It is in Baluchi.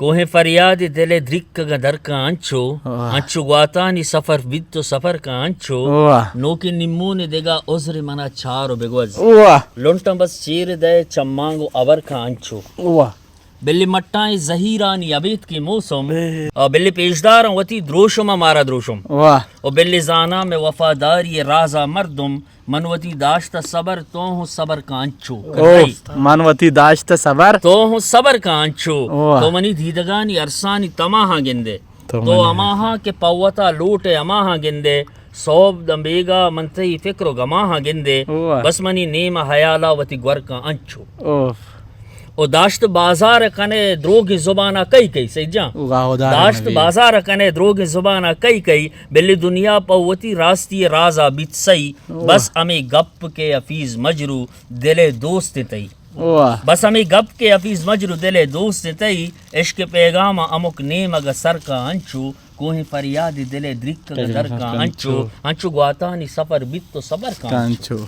کوہیں فریادے دل ءِ دریکگ ءَ درکاں انچو، واہ۔ انچو گواتانی سفر بیت و سفر کاں انچو، واہ۔ نوکیں نیمونے دگہ عذر منا چار و بگوز۔ واہ۔ لنٹاں بس چیر دئے چمانگ و ابر کاں انچو۔ واہ۔ بلے مٹاں اے زہیرانی ابیتکیں موسم۔ اے۔ آ بلے پیشداراں وتی دروشم ءَ مارا دروشم۔ واہ۔ و بلے زاناں مئے وفاداری ءِ راز ءَ مردم، من وتی داشتہ صبر، تو ہوں صبر کاں انچو۔ اوف، من وتی داشتہ صبر۔ تو ہوں صبر کاں انچو۔ واہ۔ تو منی دیدگانی ارسانی تماہاں گندے۔ تو تو منی ہماہاں کہ پہ وتا لوٹ ئے ہماہاں گندے۔ سہب داں بیگاہ من تئی فکر و گماہاں گندے۔ واہ۔ بس منی نیم ءَ ہیال ءَ وتی گور کاں انچو۔ اوف۔ و داشت بازار کنے دروگیں زبان ءَ کئی کئی، سید جان۔ واہ، خدا داشت رحمتی۔ بازار کنے دروگیں زبان ءَ کئی کئی، بلے دنیا پہ وتی راستی ءِ راز ءَ بیت سہی۔ واہ۔ بس ہمے گپ کہ حفیظ مجروح دل ءِ دوست تئی۔ واہ۔ بس ہمے گپ کہ حفیظ مجروح دل ءِ دوست تئی، عشق ءِ پیغام ءَ ہمک نیمگ ءَ سر کاں انچو، کوہیں فریادے دل ءِ دریکگ ءَ در کاں انچو، انچو گواتانی سفر بیت و سبر کاں انچو۔